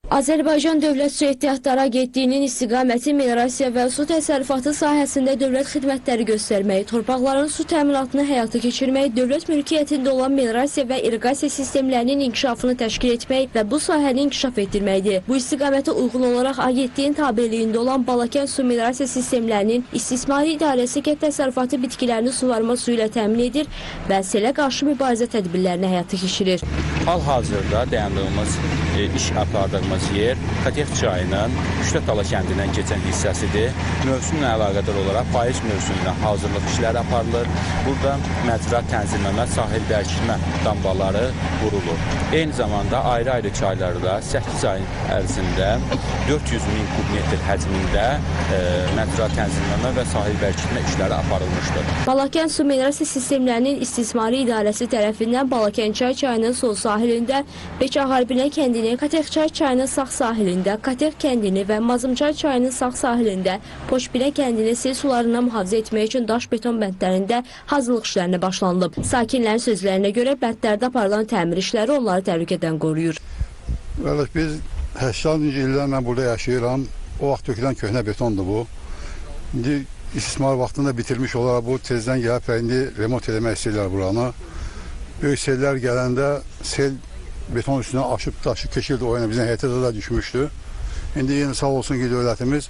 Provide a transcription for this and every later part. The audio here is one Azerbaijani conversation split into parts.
Azərbaycan Dövlət Su Ehtiyatları Agentliyinin istiqaməti meliorasiya və su təsərrüfatı sahəsində dövlət xidmətləri göstərmək, torpaqların su təminatını həyata keçirmək, dövlət mülkiyyətində olan meliorasiya və irriqasiya sistemlərinin inkişafını təşkil etmək və bu sahəni inkişaf etdirməkdir. Bu istiqamətə uyğun olaraq agentliyin tabeliyində olan Balakən su meliorasiya sistemlərinin istismari idarəsi kənd təsərrüfatı bitkilərini suvarma suyu ilə təmin edir və selə qarşı mübarizə tədbirlərini həyata keçirir. Hal-hazırda dayandığımız, iş apardığımız yer Katex çayının Küşlətala kəndindən keçən hissəsidir. Mövsümlə əlaqədar olaraq payız mövsümünə hazırlıq işləri aparılır. Burada məcra tənzimləmə, sahil bərkitmə dambaları qurulur. Eyni zamanda ayrı-ayrı çaylarda 8 ay ərzində 400 min kubmetr həcmində məcra tənzimləmə və sahil bərkitmə işləri aparılmışdır. Balakən su meliorasiya sistemlərinin istismari idarəsi tərəfindən Balakənçay çayının sol sahilində, Beçağarbinə kəndini, Katexçay çayının sağ sahilində, Katex kəndini və Mazımçay çayının sağ sahilində, Poçbinə kəndini sel sularından mühafizə etmək üçün daş beton bəndlərində hazırlıq işlərinə başlanılıb. Sakinlərin sözlərinə görə bəndlərdə aparılan təmir işləri onları təhlükədən qoruyur. Qardaş, biz 80-ci ildən mən burada yaşayıram. O vaxt tökülən köhnə betondur bu. İndi istismar vaxtında bitirmiş olaraq bu tezdən gəlib və indi remont eləmək istəyirlər buranı. Böyük sellər gələndə sel beton üstünə aşıb daşıb keçirdi, o yana bizim həyətə də düşmüşdü. İndi yenə sağ olsun ki, dövlətimiz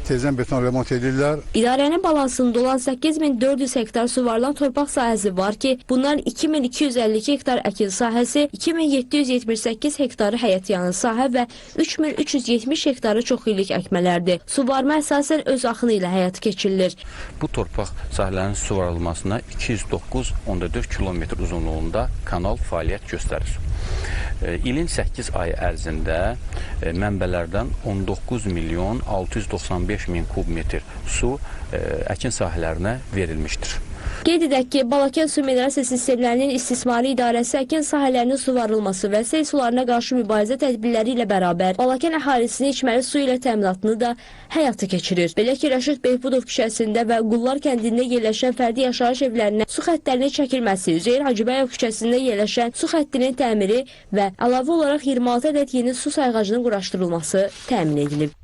tezdən beton remont edirlər. İdarənin balansında olan 8400 hektar suvarılan torpaq sahəsi var ki, bundan 2252 hektar əkin sahəsi, 2778 hektarı həyətyanı sahə və 3370 hektarı çoxillik əkmələrdir. Suvarma əsasən öz axını ilə həyata keçirilir. Bu torpaq sahələrinin suvarılmasına 209,4 kilometr uzunluğunda kanal fəaliyyət göstərir. İlin 8 ayı ərzində mənbələrdən 19 milyon 695 min kubmetr su əkin sahələrinə verilmişdir. Qeyd edək ki, Balakən su meliorasiya sistemlərinin istismari idarəsi əkin sahələrinin suvarılması və sel sularına qarşı mübarizə tədbirləri ilə bərabər Balakən əhalisini içməli su ilə təminatını da həyata keçirir. Belə ki, Rəşid Behbudov küçəsində və Qullar kəndində yerləşən fərdi yaşayış evlərinə su xəttlərinin çəkilməsi, Üzeyir Hacıbəyov küçəsində yerləşən su xəttinin təmiri və əlavə olaraq 26 ədəd yeni su sayğacının quraşdırılması təmin edilib.